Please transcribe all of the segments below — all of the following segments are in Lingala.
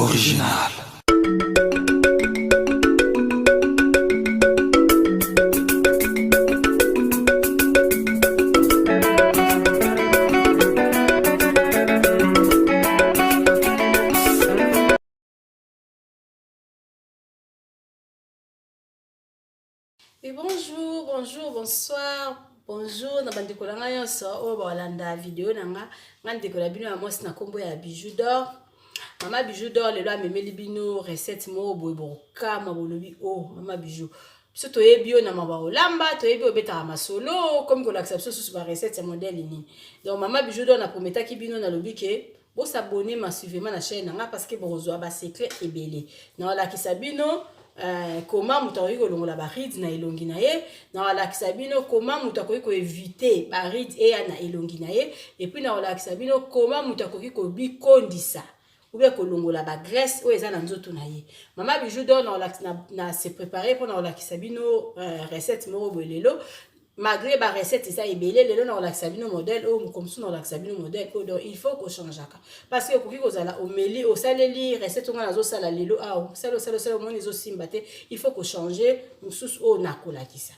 Original. Et bonjour, bonjour, bonsoir, bonjour na bandeko na ngai nyonso oyo balanda video na nga nga ndeko na bino ya mwasi na nkombo ya bijou d'or mama bijou d'or lelo amemeli bino recette moko boye bokokamwa bolobi o oh, mama bijou biso toyebi yo na maba olamba toyebi obetaka masolo okomi kolakisa biso susu barecette ya modele nini donc mama bijou d'or naprometaki bino nalobi ke Bo s'abonner massivement na chaîne na nga parce que bokozwa ba secret ebele. Na olakisa bino euh, comment moto akoki kolongola ba rides na elongi na ye, na olakisa bino comment moto akoki ko éviter ba rides eya na elongi na ye, et puis na olakisa bino comment moto akoki kobikondisa ou bien kolongola ba graisse oyo eza na nzoto na ye. Mama Bijou d'or na olakisa na, na se préparer mpo na olakisa bino euh, recette moko boye lelo malgré ba recette eza ebele lelo na kolakisa bino modèle oyo mokolo mosusu na kolakisa bino modèle oyo donc il faut kochangeaka parce que okoki kozala omeli osaleli recette oyo ngai nazosala lelo awa osali osali osali omoni ezosimba te il faut kochange mosusu oyo nakolakisa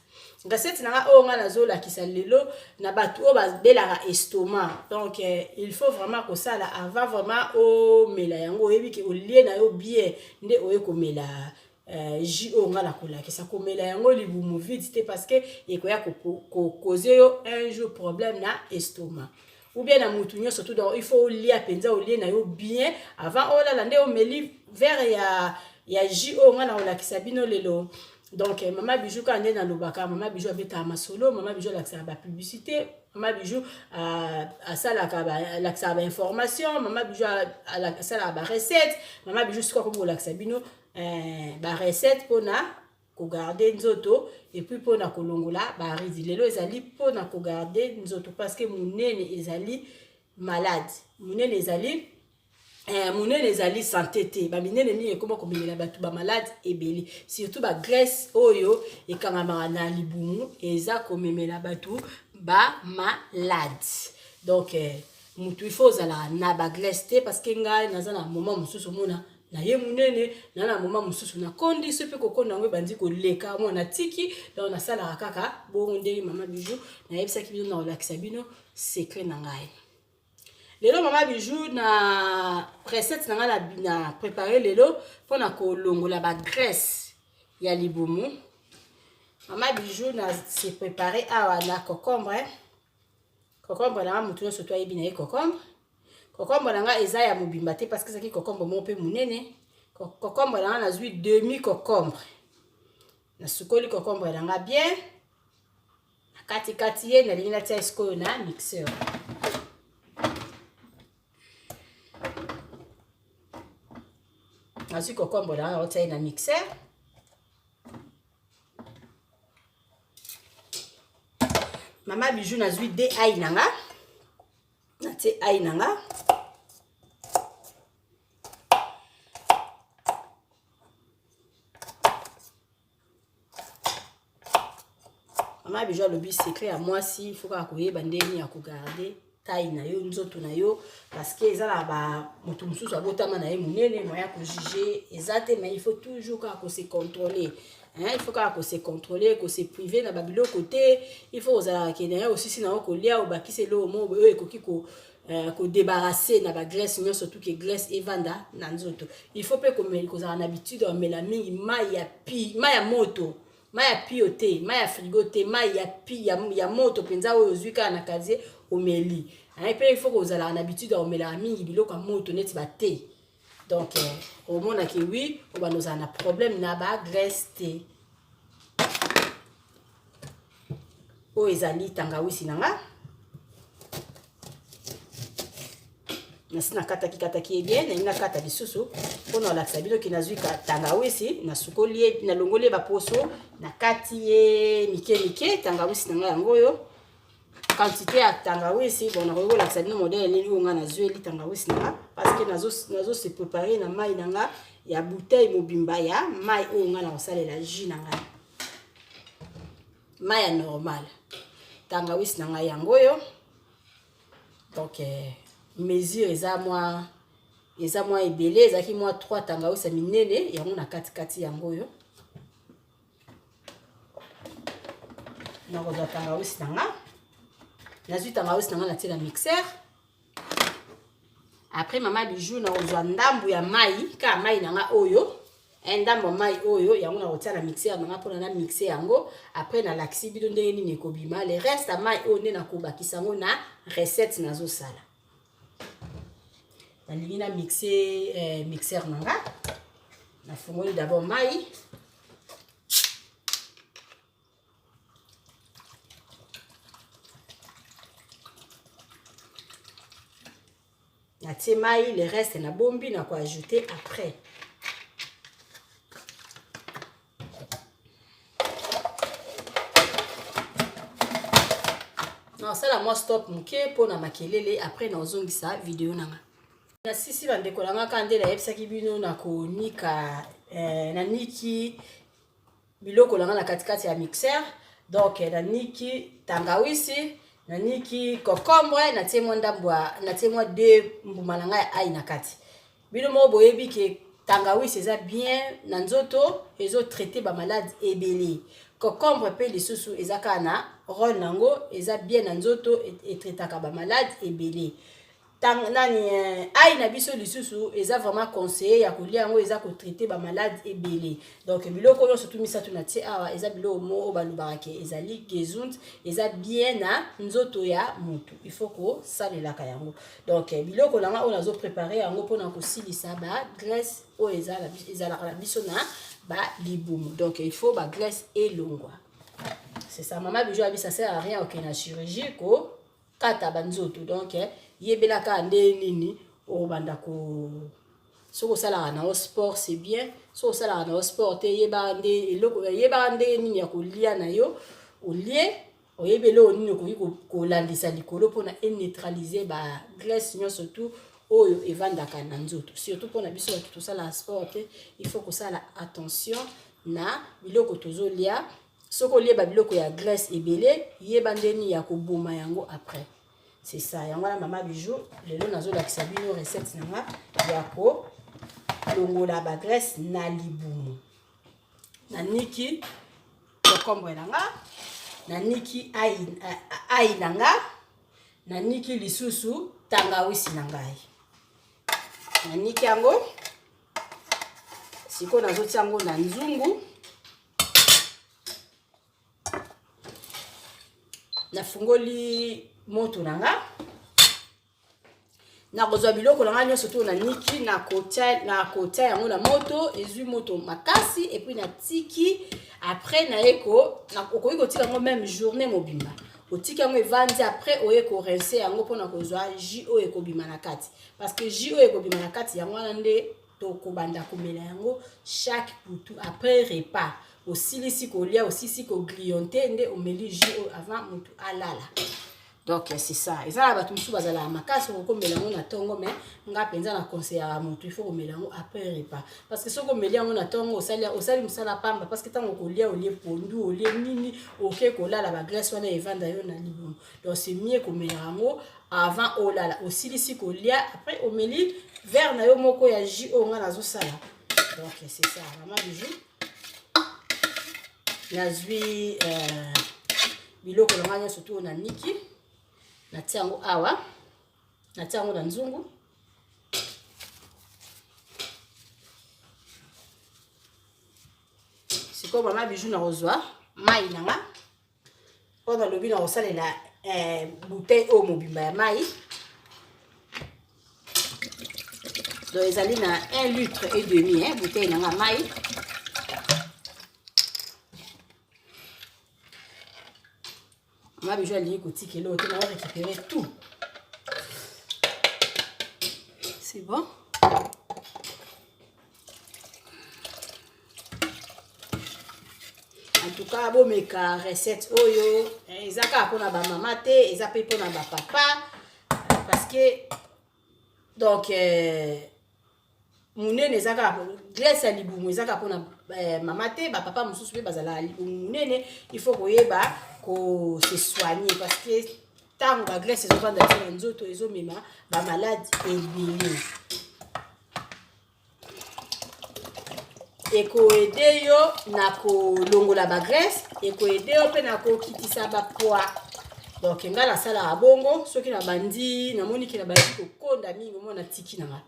recette na ngai oyo ngai nazolakisa lelo na bato oyo babelaka estomac donc eh, il faut vraiment kosala avant vraiment omela yango oyebi ke olie na yo bien nde oye komela Euh, jus oyo ngai nakolakisa komela yango libumu vide te parce que ekoya kokoze yo un jour problème na estomac ou bien na mutu nyonso tout donc il faut olia mpenza olie na yo bien avant olala nde omeli verre ya, ya jus oyo ngai nakolakisa bino lelo donc eh, mama bijou kaka nde nalobaka mama bijou abetaka masolo mama bijou alakisaka bapublicité mama bijou euh, asalaka alakisaka bainformation mama bijou asalaka barecette mama bijou sikoyo akomi kolakisa bino eh, ba recette mpona kogarde nzoto epuis mpona kolongola baridi lelo ezali mpona kogarde nzoto parce que monene ezali malade monene ezali eh, monene ezali sante te baminene mingi ekoma komemela bato bamalade ebele surtout bagraisse oyo ekangamaka na libumu eza komemela bato bamalade donc eh, motu il faut ozala na bagraisse te parce que ngai naza na moment mosusu omona na ye munene na na moment mosusu nakondi so mpe kokonda yango ebandi koleka mwa natiki donc nasalaka kaka bongo ndenge mama bijou nayebisaki bino na kolakisa bino secret na ngai lelo mama bijou na recette na ngai na, na prépare lelo mpo na kolongola bagraisse ya libumu mama bijou na se prépare awa na cocombre cocombre na ngai motu nyonso to ayebi na ye cocombre Cocombre na nga eza ya mobimba te parce que ezalaki cocombre moko mpe monene. Cocombre na nga nazwi demi cocombre. Nasukoli cocombre na nga bien. Nakati kati ye nalingi natia sikoyo na mixeur. Nazwi cocombre na nga natia ye na mixeur. Mama Bijou nazwi de ail na nga. Natie ail na nga. Mama Bijou alobi secret ya mwasi, il faut kaka koyeba ndenge ya kogarde taille na yo, nzoto na yo, parce que eza na ba moto mosusu abotama na ye monene, moyen ya kojuge eza te, mais il faut toujours kaka ko se contrôler. Hein, il faut kaka ko se contrôler, ko se priver na ba biloko te, il faut kozalaka ke na yo osisi na yo kolia obakisi eloko moko boye oyo ekoki ko euh, ko débarrasser na ba graisse nyonso tout ke graisse evanda na nzoto. Il faut pe kozala na habitude ya komela mingi mai ya pi, mai ya moto, mai ya pio te, mai ya frigo te, mai ya pi ya, ya moto mpenza oyo ozwi kaka na casier omeli. Hein, pe il faut kozalaka na habitude ya komelaka mingi biloko ya moto neti ba thé. Donc eh, omona ke oui obanda ozala na problème na ba graisse te. Oyo ezali tangawisi na nga. Nasi nakataki kataki ye bien, nalingi nakata lisusu mpo na kolakisa bino ke nazwi tangawisi, nasukoli ye, nalongoli ye baposo, nakati ye mike mike. Tangawisi na nga yango oyo. Quantité ya tangawisi, bon nakoki kolakisa bino modèle nini oyo nga nazweli tangawisi na nga parce que nazo, nazo se préparer na mai na nga ya bouteille mobimba ya mai oyo nga nakosalela jus na ngai, mai ya normal. Tangawisi na ngai yango oyo. Donc eh, mesure eza mwa Eza mwa ebele, ezalaki mwa 3 tangawisi ya minene, yango na katikati yango oyo. Nakozwa tangawisi na nga, nazwi tangawisi na nga natie na mixeur. Après mama Bijou, nakozwa ndambu ya mai, kaka mai na nga oyo, ndambu ya mai oyo, yango nakotia na mixeur na nga mpona na mixe yango. Après nalakisi bino ndenge nini ekobima. Le reste ya mai oyo nde nakobakisa yango na recette nazosala. Nalingi na mixe mixeur na nga, nafungoli d'abord mai. Natie mai, le reste nabombi, nakoajoute après. Nasala mwa stop moke mpona makelele, après nazongisa video na nga. Nasisi bandeko na nga, kaka nde nayebisaki bino na konika, naniki biloko na nga na katikati ya mixeur. Donc naniki tangawisi, naniki concombre, natie mwa ndambo, natie mwa deux mbuma na ngai ya ail na kati. Bino moko boyebi ke tangawisi eza bien na nzoto, ezotraite bamaladi ebele. Concombre mpe lisusu eza kaka na rôle nango, eza bien na nzoto, etraitaka bamaladi ebele. Nani, ail na biso lisusu eza vraiment conseillé ya kolia yango, eza kotraite bamaladi ebele. Donc biloko nyonso tu misato na tie awa eza biloko moko oyo balobaka ke ezali gesund, eza bien na nzoto ya motu, il faut kosalelaka yango. Donc biloko na nga oyo nazoprépare yango mpona kosilisa bagraisse oyo ezalaka na biso na balibumu. Donc il faut bagraisse elongwa, c'est ça. Mama Bijou abi ça sert à rien okende na chirurgie ko kata banzoto. Donc yebelaka nde nini okobanda ko, soki osalaka na yo sport, c'est bien. Soki osalaka na yo sport te, yebaka nde eloko, yebaka ndenge nini ya kolia na yo, olie, oyebi eloko nini okoki kolandisa likolo mpona eneutraliser bagraisse nyonso tu oyo evandaka na nzoto. Surtout mpona biso bato tosalaka sport te, il faut kosala attention na biloko tozolia. Soki olie babiloko ya graisse ebele, yeba ndeni ya koboma yango après, c'est ça. Yango wana mama Bijou lelo nazolakisa bino recette na nga ya kolongola bagraisse na libumu. Naniki concombre na nga, naniki ail na nga, naniki lisusu tangawisi na ngai, naniki yango. Sikoyo nazotia yango na nzungu, nafungoli moto na nga. Nakozwa biloko na ngai nyonso to naniki, nakotia yango na moto, ezwi moto makasi, et puis natiki. Après naye ko, okoki kotika yango même journée mobimba, otiki yango evandi. Après oye korincer yango mpona kozwa jus oyo ekobima na kati, parce que jus oyo ekobima na kati, yango wana nde tokobanda komela yango chaque butu après repas. Osilisi kolia, osilisi kogrignoter, nde omeli jus oyo avant motu alala. Donc c'est ça. Eza na bato mosusu bazalaka makasi, okomela yango na ntongo, mais nga mpenza na conseillaka motu, il faut komela yango après repas, parce que soki omeli yango na ntongo, osali mosala pamba, parce que ntango okolia, olie pondu, olie nini, oke kolala, bagraisse wana evanda yo na libumu. Donc c'est mieux komela yango avant olala. Osilisi kolia, après omeli verre na yo moko ya jus oyo nga nazosala. Donc c'est ça, mama Bijou. Nazwi biloko na ngai nyonso tu oyo naniki, natia yango awa, natia yango na nzungu. Sikoyo mama Bijou, nakozwa mai na nga mpo nalobi na kosalela bouteille oyo mobimba ya mai. Donc ezali na 1 litre et demi, hein, bouteille na nga mai. Mama Bijou alingi kotika eloko te, na récupérer tout, c'est bon. En tout cas, bomeka recette oyo. Eza kaka mpona bamama te, eza mpe mpona bapapa, parce que donc monene eza kaka graisse ya libumu, eza kaka mpona mama te, bapapa mosusu mpe bazalaka libumu monene. Il faut koyeba kose soigner, parce que ntango bagraisse ezovanda biso na nzoto, ezomema bamaladi ebele. Ekoede yo na kolongola bagraisse, ekoede yo mpe na kokitisa bapoids. Donc ngai nasalaka bongo, soki nabandi namoni ke nabandi kokonda mingi, omona natiki na ngai,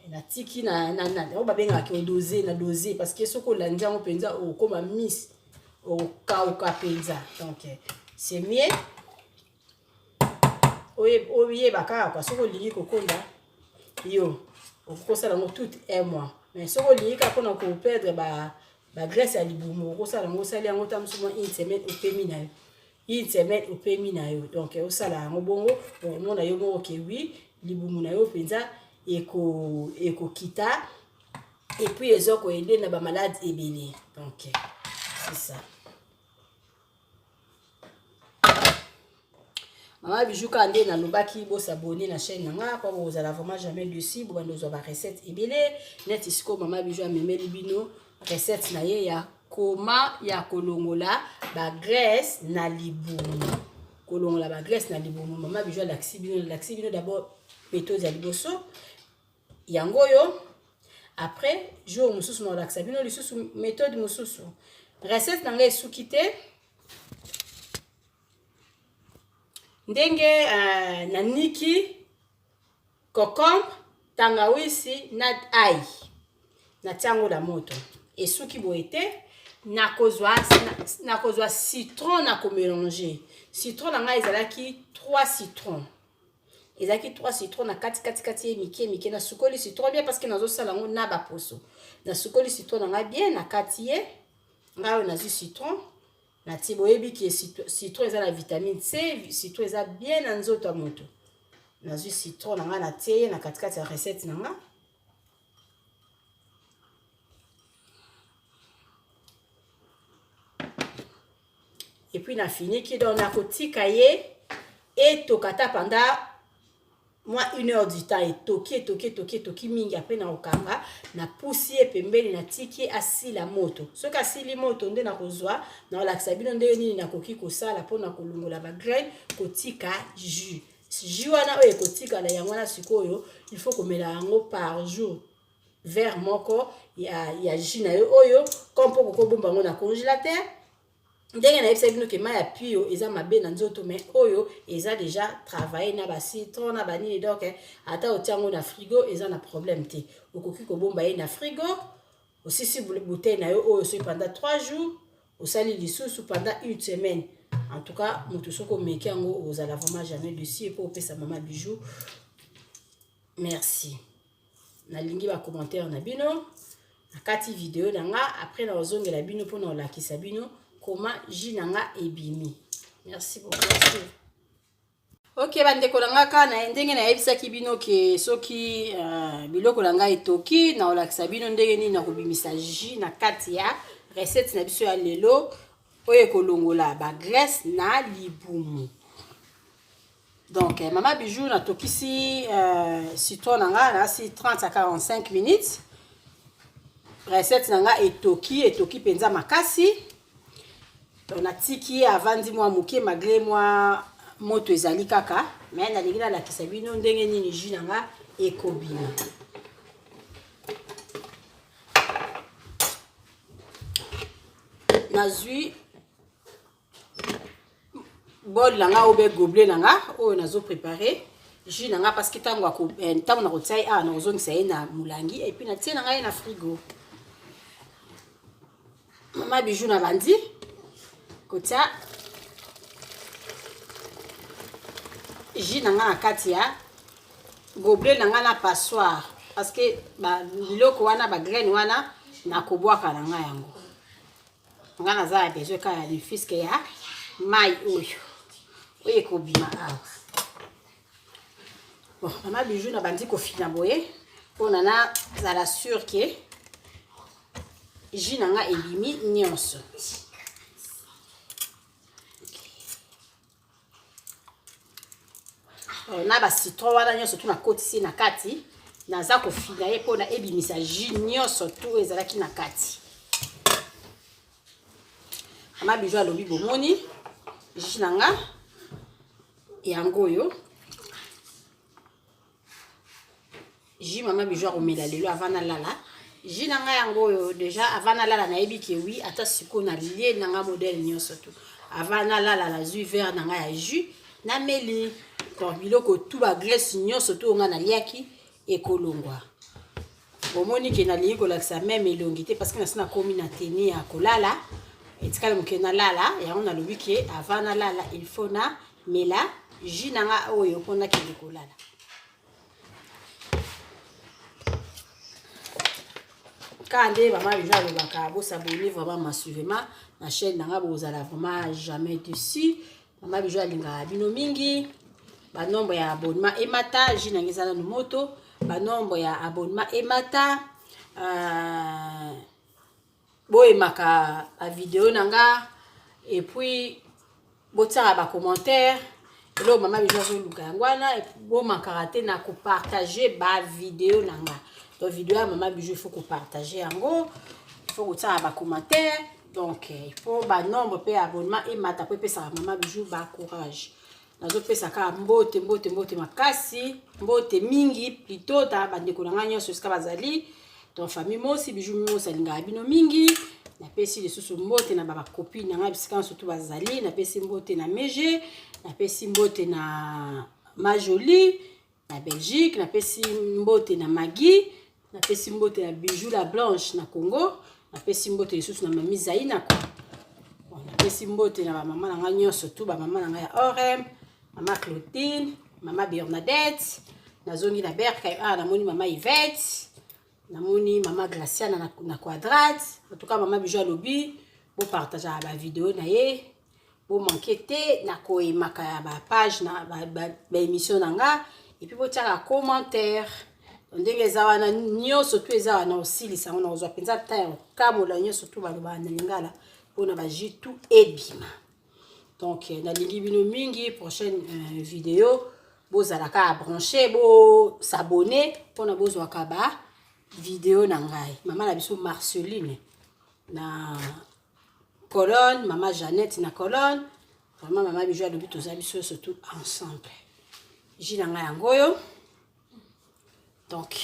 natiki na oyo babengaka ke odose, na dose, parce que soki olandi yango mpenza okokoma miss, okokauka mpenza. Donc c'est mieux oyeba kaka kwa, soki olingi kokonda yo okosala yango tout un mois, mais soki olingi kaka mpona koperdre bagraisse ya libumu, okosala yango, osali yango ta mosusu mwa une semaine, opemi na yo, une semaine opemi na yo. Donc osala yango bongo, okomona yo moko ke wi, libumu na yo mpenza ekokita, et puis eza koaider na bamalade ebele. Donc c'est ça. Mama Bijou, kaka nde nalobaki, bos'abonner na chaîne na nga mpo bozala vraiment jamais déçu. Bobanda ozwa barecette ebele neti sikoyo Mama Bijou amemeli bino recette na ye ya koma ya kolongola bagraisse na libumu. Kolongola bagraisse na libumu, Mama Bijou alakisi bino, alakisi bino d'abord méthode ya liboso yango oyo. Après, jour mosusu na olakisa bino lisusu méthode mosusu. Recette na ngai esuki te ndenge naniki concombre, tangawisi na ail, natia yango na moto, esuki boye te. Nakozwa citron, na komélanger citron na ngai. Ezalaki 3 citron, ezalaki 3 citron na kati kati kati ye mike mike. Nasukoli citron bien parce que nazosala yango na baposo. Nasukoli citron na ngai bien na kati ye ngai oyo. Nazwi citron, natie. Boyebi ke citron eza na vitamine C, citron eza bien na nzoto ya moto. Nazwi citron na ngai, natie ye na katikati ya recette na ngai. Et puis nafiniki. Donc nakotika ye etoka ata pendant mwa une heure du temps. Etoki, etoki, etoki, etoki mingi. Après nakokanga, napusi ye pembeni, natiki ye asila moto. Soki asili moto nde nakozwa, nakolakisa bino ndenge nini nakoki kosala mpona kolongola bagraine, kotika jus. Jus wana oyo ekotikala, yango wana sikoyo il faut komela yango par jour, verre moko ya jus na yo oyo. Comme mpo kokobomba yango na congélateur, ndenge nayebisa bino ke mai ya pio eza mabe na nzoto, mais oyo eza déjà travaillé na bacitron na banini. Donc ata otia yango na frigo, eza na problème te. Okoki kobomba ye na frigo, osisi bouteille na yo oyo, soki pendant 3 jours, osali lisusu pendant une semaine. En tout cas, moto soki omeki yango, ozala vraiment jamais déçu. Mpo opesa Mama Bijou merci. Nalingi bacommentaire na bino na kati video na nga. Après nazongela bino mpona kolakisa bino koma jus na nga ebimi. Merci beaucoup. Ok, bandeko na nga, kaka na ndenge nayebisaki bino ke soki biloko na ngai etoki, nakolakisa bino ndenge nini nakobimisa jus na kati ya recette na biso ya lelo oyo ekolongola bagraisse na libumu. Donc Mama Bijou natokisi citron na nga nasi 30 à 45 minutes. Recette na nga etoki, etoki mpenza makasi. Donc natiki ye avandi mwa moke, malgré mwa moto ezali kaka, mais nalingi nalakisa bino ndenge nini jus na nga ekobima. Nazwi bol na nga obe gobelet na nga oyo nazoprépare jus na nga, parce que ntango nakotia ye awa, nakozongisa ye na molangi et puis natie na ngai ye na frigo. Mama Bijou na bandi kotia jus na nga na kati ya gobelet na nga na passoire, parce que biloko wana, bagraine wana, nakobwaka na ngai yango. Nga naza ya besoin kaka ya lifiske ya mai oyo ekobima awa. Bon, Mama Bijou na bandi kofina boye mpona nazala sûr ke jus na nga ebimi nyonso. Na bacitron wana nyonso tu nakotisi na kati, naza kofina ye mpona ebimisa jus nyonso tu ezalaki na kati. Mama Bijou alobi bomoni jus na nga yango oyo, jus Mama Bijou akomela lelo avant nalala. Jus na ngai yango oyo déjà avant nalala, nayebi ke oui, ata sikoyo nalie na ngai modèle nyonso tu, avant nalala nazwi verre na ngai ya jus, nameli. Donc biloko tu, bagraisse nyonso tu oyo ngai naliaki ekolongwa. Bomoni ke nalingi kolakisa même elongi te, parce que nasi nakomi na teni ya kolala, etikali moke nalala. Yango nalobi ke avant nalala, il faut na mela jus na nga oyo mpo nakende kolala. Kaka nde mama Bijou alobaka, bosabone vraiment massivement na chaîne na nga, bozala vraiment jamais dessus. Mama Bijou alingaka bino mingi. Banombre ya abonnement emata. Jus na nga eza nanu moto. Banombre ya abonnement emata, boyemaka bavideo na nga et puis botiaka bacommentaire. Eloko mama Bijou azoluka yango wana. Bomakaka te na kopartage bavideo na nga. Donc video ya mama Bijou, il faut kopartage yango, il faut kotiaka bacommentaire. Donc il faut banombre mpe ya abonnement emata po epesaka mama Bijou bacourage. Nazopesa kaka mbote, mbote, mbote makasi, mbote mingi plutôt ta bandeko na ngai nyonso esika bazali. Donc famille Mosi, Bijou Mosi alingaka bino mingi. Napesi lisusu mbote na bacopine na ngai bisika nyonso tu bazali. Napesi mbote na Mege, napesi mbote na Majoli na Belgique, napesi mbote na Magi, napesi mbote na Bijou la Blanche na Congo, napesi mbote lisusu na mami Zainako. Bon, napesi mbote na bamama na ngai nyonso tu, bamama na ngai ya Orem, mama Claudine, mama Bernadette. Nazongi na Berka ah, namoni mama Yvette, namoni mama Glaciana na Quadrate. En tout cas, mama Bijou alobi bopartageaka bavideo na ye, bomanke te na koyemaka ya bapage na baémission na nga et puis botiaka commentaire. Ndenge eza wana nyonso tu eza wana, osilisa yango na kozwa mpenza ta ya kokamola nyonso tu balobaka na lingala mpona bajus tu ebima. Donc nalingi bino mingi. Prochaine vidéo, bozala kaka branché, bosabone mpona bozwaka ba video na ngai. Mama na biso Marceline na Colonne, mama Jeannette na Colonne, vraiment mama Bijou alobi toza biso surtout ensemble. Jus na ngai yango oyo. Donc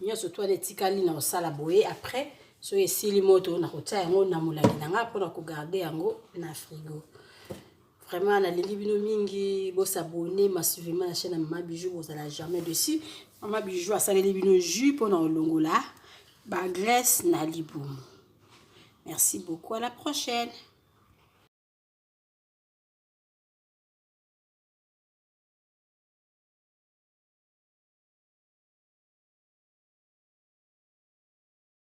nyonso to wana etikali na kosala boye. Après, soki esili moto, na kotia yango na molangi na ngai mpona kogarde yango na frigo. Vraiment nalingi bino mingi. Bosabone massivement na chaîne ya mama Bijou, bozala jamais dessus. Mama Bijou asaleli bino jus mpona kolongola bagraisse na libumu. Merci beaucoup, à la prochaine.